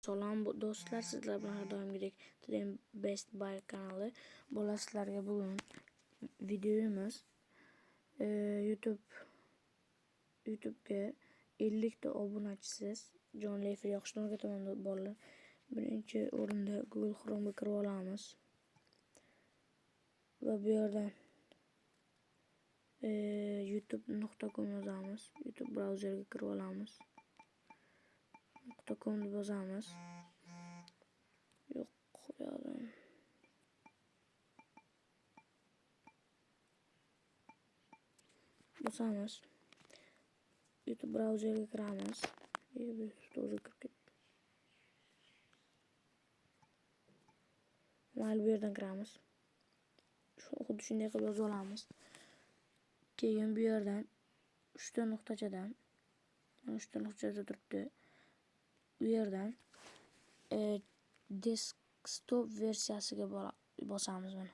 Salom do'stlar, sizlar bilan har doimgidek TDM Best Buy kanali. Bola sizlarga bugun videomiz YouTube'ga 50 ta obunachisiz jonli efir yoqishni o'rgataman bolalar. Birinchi o'rinda Google Chrome'ga kirib olamiz. Va bu yerdan youtube.com yozamiz. YouTube brauzeriga kirib olamiz. .com deb yozamiz. Yo'q, bu yoqdan. Bosamiz. YouTube brauzeriga kiramiz. Bu o'zi kirib ketdi. Mayli, bu yerdan kiramiz. Xuddi shunday qilib yozib olamiz. Keyin bu yerdan 3 ta nuqtachadan, mana 3 ta nuqtacha turibdi. Bu yerdan desktop versiyasiga bosamiz mana.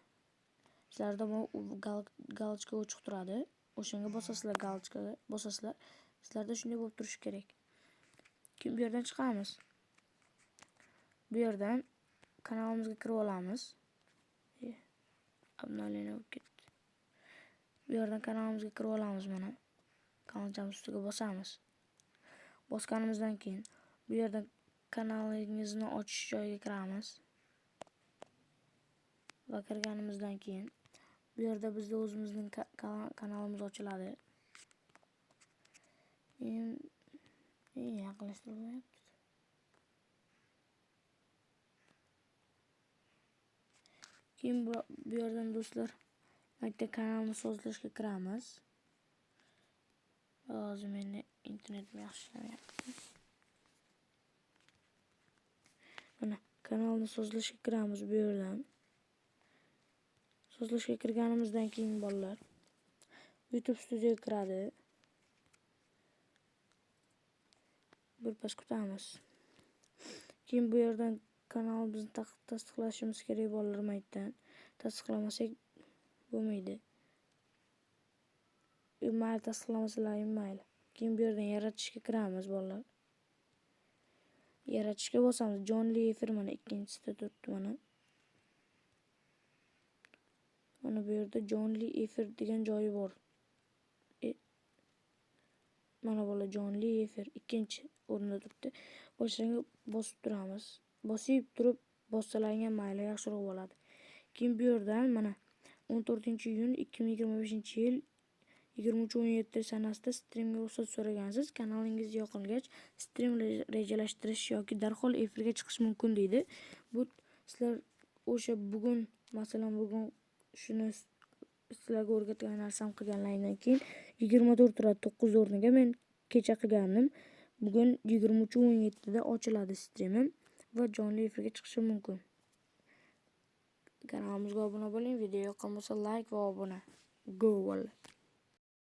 Sizlarda bu galочка o'chiq turadi. O'shanga bosasizlar, galочkaga bosasizlar. Sizlarda shunday bo'lib turishi kerak. Keyin bu yerdan chiqamiz. Bu yerdan kanalimizga kirib olamiz. Обновление bo'lib ketdi. Bu yerdan kanalimizga kirib olamiz mana. Kanalchamiz ustiga bosamiz. Bosganimizdan keyin bu yerdan kanalingizni ochish joyiga kiramiz. Va kirganimizdan keyin bu yerda bizda o'zimizning kanalimiz ochiladi. Endi yaqinlashtirilmayapti. Keyin bu yerdan do'stlar bitta kanalni sozlashga kiramiz. Hozir meni internetim yaxshi ishlamayapti. Mana kanalni sozlashga kiramiz bu yerdan. Sozlashga kirganimizdan keyin bolalar YouTube Studioga kiradi. Birpas kutamiz. Keyin bu yerdan kanalimizni tasdiqlashimiz kerak bolalar maytdan. Tasdiqlamasak bo'lmaydi. Mayli, tasdiqlamasalar ham mayli. Keyin bu yerdan yaratishga kiramiz bolalar. Yaratishga bosamiz. Jonli efir mana ikkinchisida turibdi mana. Mana bu yerda jonli efir degan joyi bor. Mana bola jonli efir ikkinchi o'rinda turibdi. Boshanga bosib turamiz. Bosib turib bossalaring ham mayli, yaxshiroq bo'ladi. Keyin bu yerdan mana 14-iyun 2025-yil 23:17 sanasida streamga ruxsat so'ragansiz. Kanalingiz yoqilgach, stream rejalashtirish yoki darhol efirga chiqish mumkin deydi. Bu sizlar o'sha bugun, masalan, bugun shuni sizlarga o'rgatgan narsam qilganlaringdan keyin 24 turadi 9 o'rniga men kecha qilgandim. Bugun 23:17 da ochiladi streamim va jonli efirga chiqishim mumkin. Kanalimizga obuna bo'ling, video yoqqan bo'lsa like va obuna. Go bolalar.